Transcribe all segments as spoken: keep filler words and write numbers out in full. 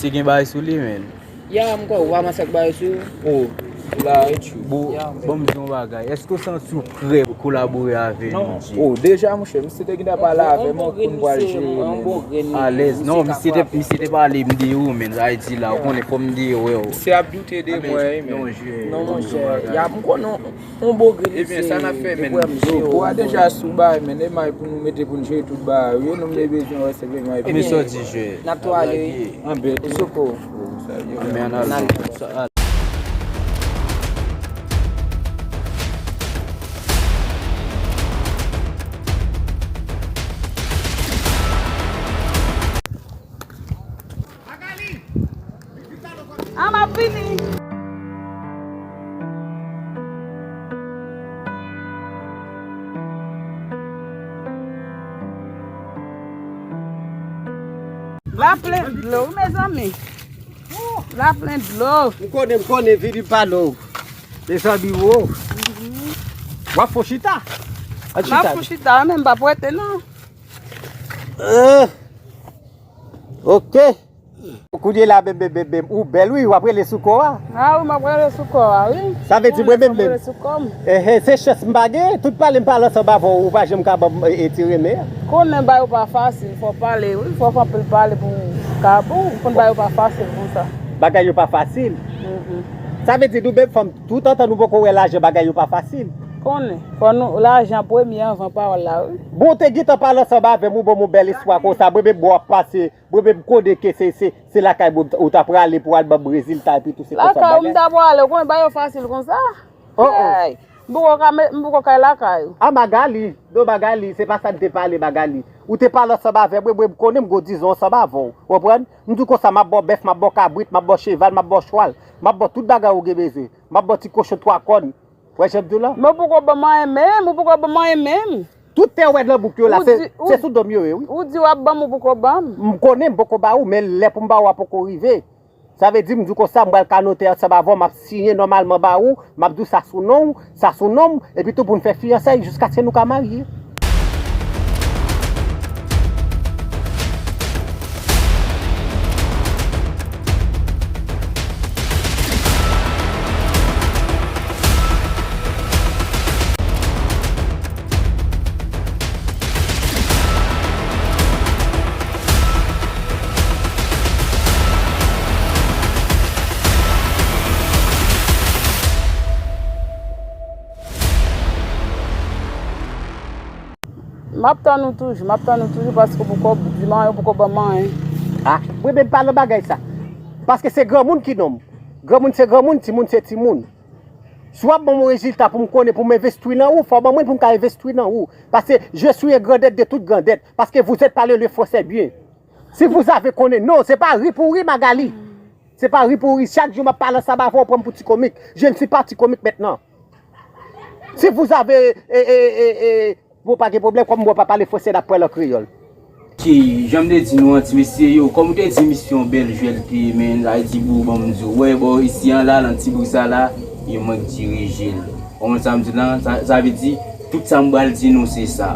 Te gen bagay sou li, men. Ya, m kwè ou pa manse ak bagay sou. Oh, la, e tchou. Bon, ban m di yon bagay. Èske w santi w prè pou kolabore avè nou? Oh, deja, monchè, misye te gentan pale avè m pou n pral jere, men. Alèz. Non, misye te, misye te pale m de ou, men. Sa vle di la, ou konnen, fò m de ou, yo. Se ap doute de mwen, wi, men. Non, monchè. Ya, m konnen yon bon grenn. Ebyen, sa n ap fè, men? Yo, pou a deja sou bagay, men, e may pou nou mete pou n jere tout bagay, wi, nou bezwen wè se vre, men. Men sa w di, jè. N ap tou ale. Anbèt. Soko. Men, n al. A, m ap vini. La plen dlo, wi, mezanmi. La plen dlo. M konnen, m konnen, vini pa non. Mezanmi, wo. W ap fon chita? M ap fon chita, men m p ap rete, non. Euh. Ok. Kounye la, bèm, bèm, bèm, bèm. Ou bèl, wi, w ap rele sou kò a. A wi, m ap rele sou kò a, wi. Sa vle di mwen menm menm. Rele sou kò m. Ehe, se chans m pa gen. Tout pale m pale ansanm avè w, ou pa janm ka ban m, e, e ti renmen an. Konnen bagay yo pa fasil, fò pale, wi. Fò fè anpil pale pou w ka bon. Konn bagay yo pa fasil konsa. Bagay yo pa fasil? Mhm. Sa vle di nou menm fanm, tout antan nou poko wè lajan, bagay yo pa fasil. Konnen. Fò nou, lajan premye anvan pawòl la, wi. Bon, w te gentan pale ansanm avè m, ou ban m yon bèl espwa konsa. Mwen menm, bon, w ap pase. Mwen menm, m konnen ke se, se, se lakay mwen ou ta prale pou al ban m rezilta epi tou se konsa bagay. Lakay ou m ta prale, ou konnen bagay yo fasil konsa? Oh, oh. Hey, m poko ka me-, m poko ka lakay ou. A Magali, non Magali, se pa sa n te pale Magali. Ou te pale ansanm avè mwen, mwen m konnen m gon dizon ansanm avè w. Ou konprann? M di w konsa, m ap ba w bèf, m ap ba w kabrit, m ap ba w cheval, m ap ba w chwal, m ap ba w tout bagay ou gen bezwen. M ap ba w ti kochon twa kòn. Wè jan m di w la? Men ou poko ban m anyen menm, ou poko ban m anyen menm. Tout tè ou wè nan bouk yo la, se, se sou do m yo ye, wi. Ou di w ap ban m, ou poko ban m. M konnen m poko ba ou, men lè pou m ba ou a poko rive. Sa vle di, m di w konsa, m pral ka notè ansanm avè w, m ap siyen nòmalman ba ou, m ap di w sa sou non w, sa sou non m, epi tou pou n fè fiyansay jiskaske nou ka marye. M ap tann ou toujou, m ap tann ou toujou paske ou poko di m anyen, ou poko ban m anyen. A, mwen menm pa nan bagay sa. Paske se granmoun ki nonm. Granmoun se granmoun, timoun se timoun. Si w ap ban m yon rezilta pou m konnen, pou m envesti nan ou, fò w ban mwen pou m ka envesti nan ou. Paske je suis un grand être de toute grandette. Paske vous êtes parlé le français bien. Si vous avez konnen, non, se pa ri pou ri, Magali. Se pa ri pou ri. Chak jou m ap pale ansanm avè w, pran m pou ti komik. Je ne suis pas ti komik maintenant. Si vous avez, e, e, e, e, bon, pa gen pwoblèm, kòm mwen pa pale franse, n ap pale an kreyòl. Ki, jan m te di nou an, ti mesye yo, kòm ou te di misyon bèl jwèl te, men, sa vle di pou ban m di w, wè, bò isi an la, nan ti bri sa la, e mwen k dirije l. Ou konprann sa m di w lan? Sa, sa vle di, tout sa m pral di nou, se sa.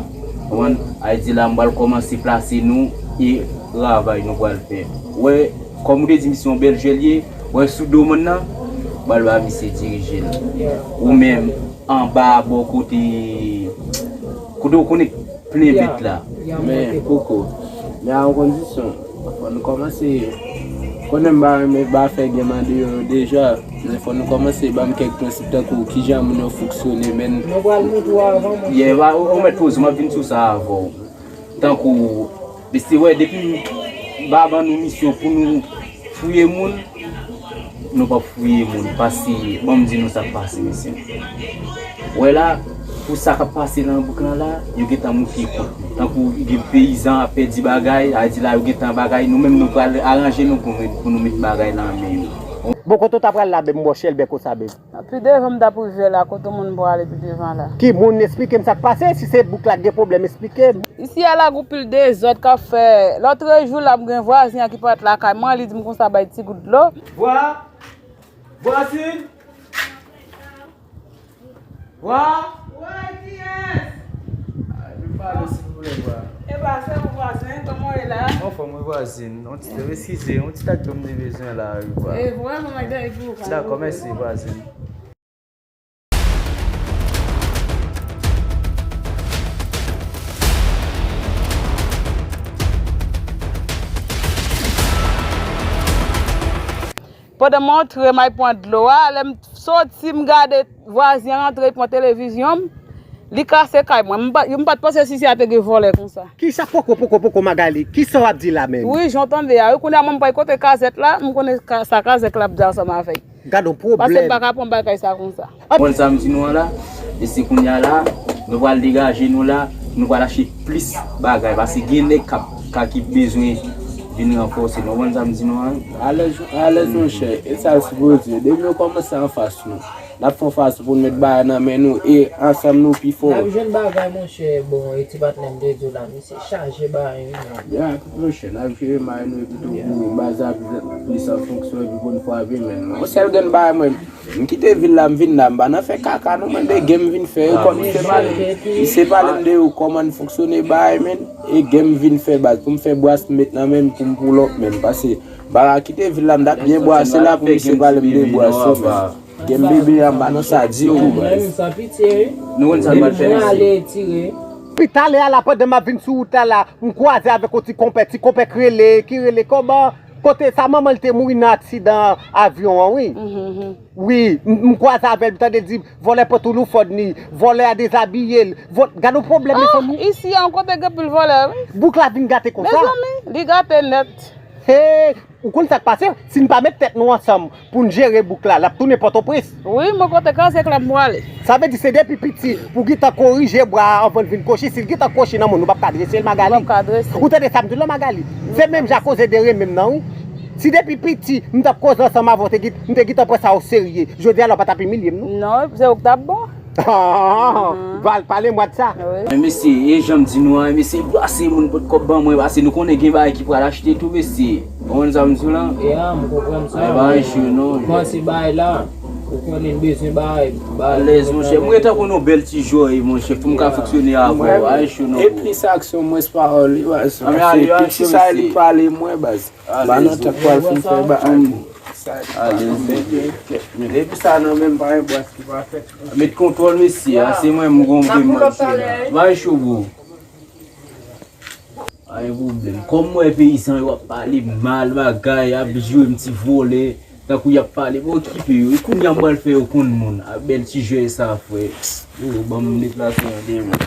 Ou konprann? Sa vle di la, m pral kòmanse plase nou e travay nou pral fè. Wè, kòm ou te di misyon bèl jwèl ye, wè sou do moun nan, pral ba misye dirije l. Ou menm, anba bò kote, kote w konnen plen bèt la. Men, koko, men a yon kondisyon. Fò nou kòmanse, konnen m pa renmen ba fè gen mande yo deja, men fò nou kòmanse ban m kèk prensip tankou kijan moun yo fonksyone, men. Mwen pral montre w avan, monchè. Yeah, ba, ou, ou mèt poze, m ap vin sou sa avè w. Tankou, mesye, wè, depi m ba ban nou misyon pou nou fouye moun, nou p ap fouye moun, paske, ban m di nou sa k pase, mesye. Wè la, pou sa k ap pase nan bouk lan la, yo gentan moute kont nou. Tankou gen peyizan ap pèdi bagay, sa vle di la, yo gentan bagay, nou menm nou pral aranje nou pou, pou nou met bagay nan men yo. Bon, kote w ta pral la, menm, bò chèlbè konsa, menm? Pi devan m t ap rive la, kote moun prale pi devan la. Ki moun? Esplike m sa k pase. Si se bouk la k gen pwoblèm, esplike m. Isi a la gon pil dezòd k ap fè. Lòtrejou la, m gen vwazen an ki parèt lakay mwen, li di m konsa bay ti gout dlo. Vwa-, vwazin! Vwa-, Woy, kiyès? Ah, vin pale, silvouplè, vwa. Epa, se ou vwazen, kòman w ye la? Anfòm wi vwazin. Yon ti, eskize, yon ti tak dlo m te bezwen la wi vwa. E vwa, kòman w ye pou ou? Dakò, mèsi vwazin. Pandan m antre, m al pran dlo a, lè m soti, m gade vwazen an rantre, li pran televizyon m, li kase kay mwen. M pa, m pa t panse si isi a te gen vòlè konsa. Kisa poko, poko, poko, Magali? Kisa w ap di la menm? Wi, jan w tande a. Wi, kounye a mwen m pral kote kazèk la, m konnen ka, sa kazèk la ap di ansanm avè l. Gad on pwoblèm. Paske m pa ka pran bagay sa konsa. Konn sa m di nou an la, e se kounye a la, nou pral degaje nou la, nou pral achte plis bagay, paske gen nèg k ap, ka ki bezwen vin ranfòse nou. Konn sa m di nou an? Alèz, alèz, monchè, e sa l sipoze. Depi nou kòmanse anfas nou, n ap fè anfas pou n met bagay nan men nou, e ansanm nou pi fò. N ap jwenn bagay, monchè, bon, e ti patnè m te di w la, misye chaje bagay, wi, non. Ya, monchè, n ap jere bagay nou, epi tou pou baz la plis an fonksyon, epi pou n frape, men yon sèl grenn bagay, mwen, m kite vil la, m vin la, m pa nan fè kaka, non, mwen, de gen m vin fè, e kòm misye pale, misye pale m de yo, kòman n fonksyone, bagay, men, e gen m vin fè, baz, pou m fè bwas, m met nan men m, pou m pull up, men, paske, bagay, kite vil la, m t ap byen bwase la, pou misye pale m de bwason, men. Gen bebe a, m pa nan sa ditou, baz. Nou konn sa n pral fè, mesye. Pi talè a la, pandan m ap vin sou wout la la, m kwaze avèk yon ti konpè, ti konpè k rele, ki rele kòman? Kote sa manman l te mouri nan aksidan avyon an, wi. Wi, m, m kwaze avè l, m tande l di, vòlè pran touloufòn li, vòlè a dezabiye l. Vò-, gade yon pwoblèm, mezanmi. Isi a yon kote gen pil vòlè, wi. Bouk la vin gate konsa. Mezanmi, li gate nèt. Hey, ou konn sa k pase? Si n pa met tèt nou ansanm pou n jere bouk la, l ap tounen Pòtoprens. Wi, men kote kazèk la m prale. Sa vle di se depi piti pou gentan korije bwa a anvan l vin kwochi. Si l gentan kwochi nan men w, nou p ap ka drese l, Magali. Nou p ap ka drese l. Ou tande sa m di w la, Magali? Se menm jan koze de renmen m nan, wi. Si depi piti, m t ap koze ansanm avè w, te gen, m te gentan pran sa oserye. Jodi a la, w pa t ap imilye m, non. Non, se ou k t ap bon. Ah, pale mwa de sa. Wi. Men mesye, e jan m di nou an, mesye, bwase moun pot kòb ban mwen, paske nou konnen gen bagay ki pral achte tou, mesye. Ou konn sa m di w lan? Ya, m konprann sa. Ay, bagay cho, non. Kòmanse bagay la, ou konnen n bezwen bagay, bagay. Alèz, monchè. Mwen tankou yon bèl ti jòy, monchè, pou m ka fonksyone avè w. Ay, cho, non. E plis aksyon, mwens pawòl, wi, baz. Paske piti sa li pale mwen, baz. Ba nan tan pral fin fè ba. Alèz. Depi sa nan menm pa gen bwès ki pa fèt. Met kontwòl, mesye, a, se mwen m gon gen manti la. Bay cho, bro. Pa gen pwoblèm. Kòm m wè peyizan yo ap pale mal bagay, ap jwe m ti vòlè, tankou y ap pale, bon, okipe yo. E kounye a m pral fè yo konn moun. A bèl ti jwèt sa, frè. Yo, ban m deplase yon de moun.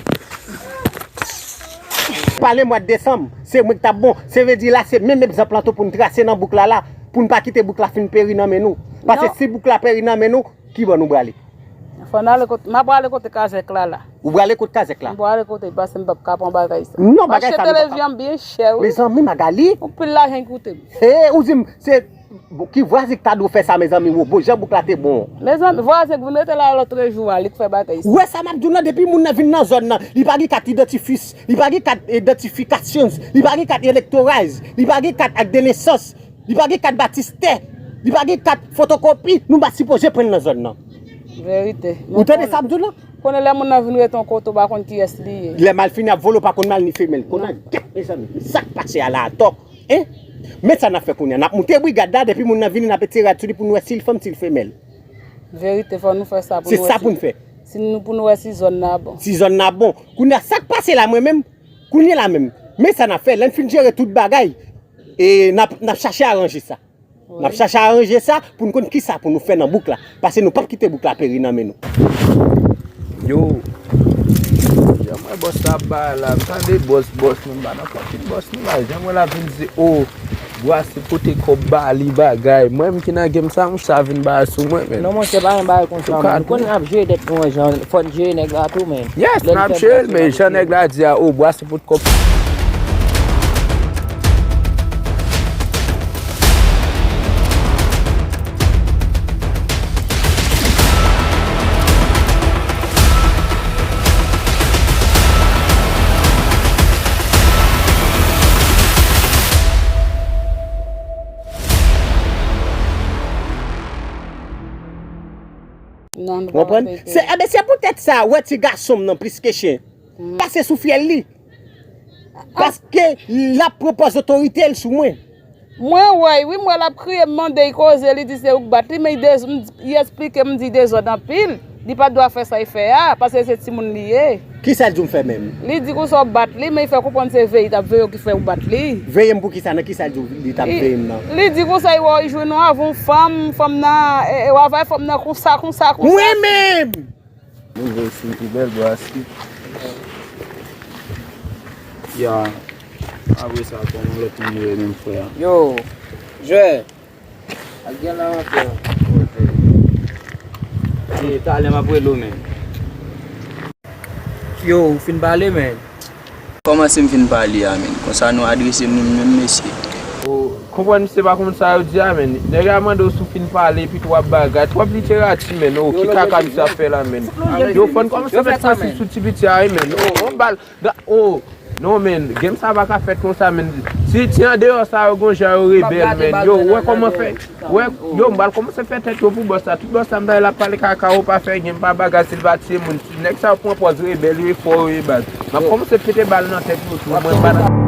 Pale mwa de desanm, se mwen ki t ap bon. Se vle di la, se menm egzanp lan tou pou n trase nan bouk la la, pou n pa kite bouk la fin peri nan men nou. Paske si bouk la peri nan men nou, ki bò nou prale? Fò n ale kote, m ap prale kote kazèk la la. Ou prale kote kazèk la? M prale kote, paske m p ap ka pran bagay sa. Non, bagay sa nou p ap ka. Achte televizyon byen chè, wi. Mezanmi, Magali. Yon pil lajan l koute m. He, ou di m, se Bon, ki vwazen ki ta dwe fè sa, mezanmi, wo, bon, jan bouk la te bon. Mezanmi, vwazen k vin rete la lòtrejou a, li k fè bagay sa. Ou wè sa m ap di w nan, depi moun nan vin nan zòn nan, li pa gen kat idantifis, li pa gen kat idantifikasyon, li pa gen kat elektoraz, li pa gen kat ak de nesans, li pa gen kat batistè, li pa gen kat fotokopi, nou pa sipoze pran l nan zòn nan. Verite. Ou tande sa m di w lan? Konnen lè moun nan vin rete yon kote, ou pa konn kiyès li ye. Lè malfini ap vole, ou pa konn mal ni femèl. Konnen gèt, mezanmi, sa k pase a la atò. Hein? Men sa n ap fè kounye a. N ap moute brigad la, depi moun nan vini, n ap etire rad sou li pou n wè si l fanm, si l femèl. Verite, fò nou fè sa pou nou wè si, pou n fè. Si nou, pou nou wè si zòn nan bon. Si zòn nan bon. Kounye a, sa k pase la, mwen menm, kounye la menm, men sa n ap fè, lè n fin jere tout bagay, e n ap, n ap chache aranje sa. N ap chache aranje sa pou n konn kisa pou nou fè nan bouk la. Paske nou p ap kite bouk la peri nan men nou. Yo, jan mwen bòs la ap bay la, m tande bòs, bòs, men m pa nan fòkin bòs nou la. Jan mwen la vin di, o, bwa se pote kòb ba li bagay. Mwen menm ki nan game sa, mouche sa vin bay sou mwen, men. Non, monchè, pa gen bagay konsa, men. Nou konnen n ap jere tèt nou an jan, fò n jere nèg la tou, men. Yes, n ap jere l, men jan nèg la di a, o, bwa se pote kòb. Ou konprann? Se, enben, se poutèt sa, ou wè ti gason m nan plis ke chen. Pase sou fyèl li. Paske l ap pran pòz otorite l sou mwen. Mwen wè, wi, m wè l ap kriye, m mande, l koze, li di se ou k bat li, men li dez-, m, li eksplike m, di dezòd anpil, li pa t dwa fè sa l fè a, paske se timoun li ye. Kisa l di w m fè menm? Li di konsa w bat li, men li fè konprann se veye l t ap veye w ki fè w bat li. Veye m pou kisa? Nan kisa l di w li t ap veye m nan? Li di konsa, li wè w jwenn w avè yon fanm, fanm nan, e, e, w avè fanm nan konsa, konsa, konsa. Mwen menm! Nouvo sou pi bèl bwa si. Ya. Apre sa, kòman lòt moun yo ye menm, frè? Yo, jwè. Al gen la anpè. E, talè m ap rele w, men. Yo, ou fin pale, men. Kòmanse m fin pale a, men. Konsa nou adrese moun menm, mesye. Ou konprann misye pa konn sa yo di a, men. Nèg la mande w si w fin pale, epi twòp bagay, twòp literati, men. O, ki kaka misye ap fè la, men. Yo, fò n kòmanse met sansi sou ti piti a, wi, men. O, on bal, ga-, o, non, men. Game sa pa ka fèt konsa, men. Si ti andeyò sa yo gon jan yo rebèl, men. Yo, wè kòman fè. Wè, yo, m pral kòmanse fè tèt yo pou bòs la. Tout bòs la, m ta l ap pale kaka, ou pa fè gen pa bagay, si l pa tiye moun. Nèg sa yo pran pòz rebèl, yo e fò, yo e baz. M ap kòmanse pete bal nan tèt yo tou, mwen pa nan.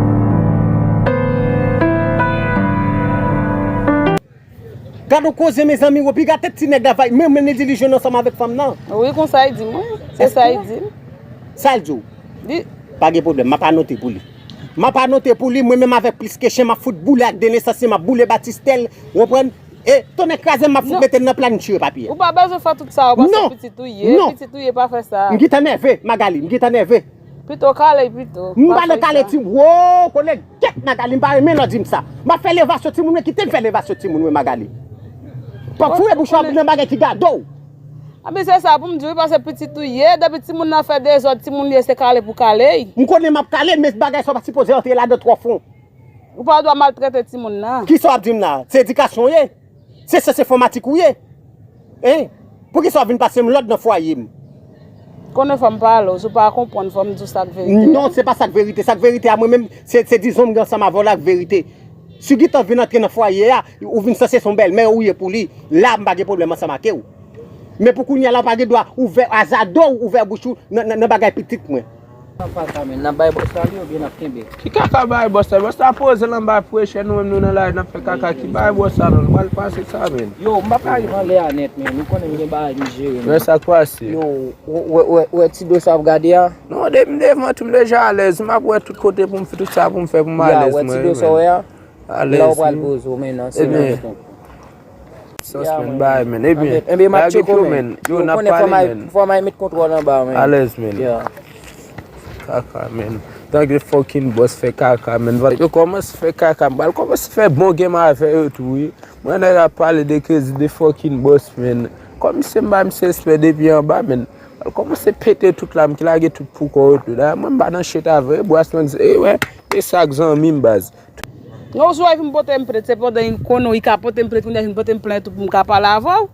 Gad yon koze, mezanmi, wo, piga tèt ti nèg la, vay, men, men li di li jwenn ansanm avèk fanm nan. Wi, konsa l di mwen. Se sa l di m. Sa l di w? Li pa gen pwoblèm, m ap anote pou li. M ap anote pou li, mwen menm avèk plis ke chen, m ap fout boule ak de nesans li, m ap boule batistèl, w konprann? E, tonnè kraze m, m ap fout mete l nan pla n chire papye. Ou pa bezwen fè tout sa, ou pa se pitit ou ye, pitit ou ye, pa fè sa. M gentan nève, Magali, m gentan nève. Pito kale, pito. M pa nan kale ti, wo, koleg, kèt Magali, m pa renmen lè w di m sa. M ap fè levasyon timoun mwen, kite m fè levasyon timoun mwen, Magali. Pa foure bouch ou nan bagay ki gade w. Anben se sa pou m di w, paske pitit ou ye, depi timoun nan fè dezòd, timoun li ye, se kale pou kale. M konnen m ap kale, men bagay sa w pa sipoze antre ladan twò fon. Ou pa dwa maltrete timoun nan. Kisa w ap di m la? Se edikasyon w ye? Se syans enfòmatik ou ye? Hein? Poukisa w vin pase m lòd nan fwaye m? Konnen fò m pale w, si w pa konprann, fò m di w sa k verite. Non, se pa sa k verite. Sa k verite a mwen menm, se, se dizon m gen ansanm avè w la k verite. Si w gentan vin antre nan fwaye a, ou vin sanse se yon bèlmè ou ye pou li. La, m pa gen pwoblèm ansanm ake w. Men pou kounye a la, w pa gen dwa ouvè, azade w, ouvè bouch ou nan, nan, nan bagay pitit mwen. N ap fè sa, men, n ap bay bòs la li oubyen n ap kenbe? Ki kaka bay bòs la? Bòs la poze l anba preche, nou menm nou nan lari, n ap fè kaka. Ki bay bòs la non? Nou pral pase sa, men. Yo, m p ap ka rive anlè a nèt, men. Ou konnen m gen bagay m jere, men. Men sa k pase? Yo, ou, ou, ou, ou wè ti do sa w ap gade a? Non, depi m devan tou, m deja alèz. M ap wè tout kote pou m fè tout sa pou m fè pou m alèz, mwen menm. Alèz, men. Ebyen, sòs, men, bay, men. Ebyen, ebyen, m ap tcheke w, men. Yo, n ap pale, men. Fò m al met kontwòl anba, men. Alèz, men. Kaka, men. Tank de fucking bòs fè kaka, men. Yo kòmanse fè kaka, m pral kòmanse fè bon game avè yo tou, wi. Mwen nèg ap pale de kredi de fucking bòs, men. Kòm se m ba misye respè depi anba, men. Pral kòmanse pete tout la, m ki lage tout pou kò yo tou. Dayè, mwen m pa nan shit avè yo, bras lang, e wè, e sa k zanmi m, baz. Non, si w ap vin pote m plent, se pandan li konnen w, li ka pote m plent, kounye a vin pote m plent tou pou m ka pale avè w.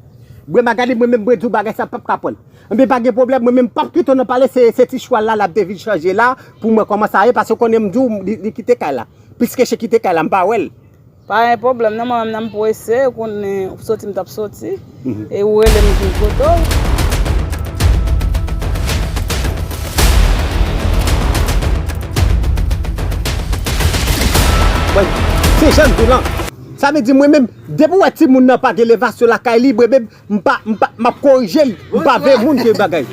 Bwè Magali, mwen menm, mwen di w bagay sa p ap ka pran. Enben, pa gen pwoblèm, mwen menm, m p ap kite w nan pale, se, se ti chwal la, l ap devin chanje la, pou m wè kòman sa ye, paske w konnen m di w, li, li kite kay la. Piske chen kite kay la, m pa wè l. Pa gen pwoblèm, non, mwen menm, nan m prese, ou konnen, soti m t ap soti. E ou rele m vin kote w. Mwen, se jan m di w lan. Sa vle di mwen menm, depi w wè timoun nan pa gen levasyon lakay li, mwen menm, m pa, m pa, m ap korije l, m pa vle moun gen bagay.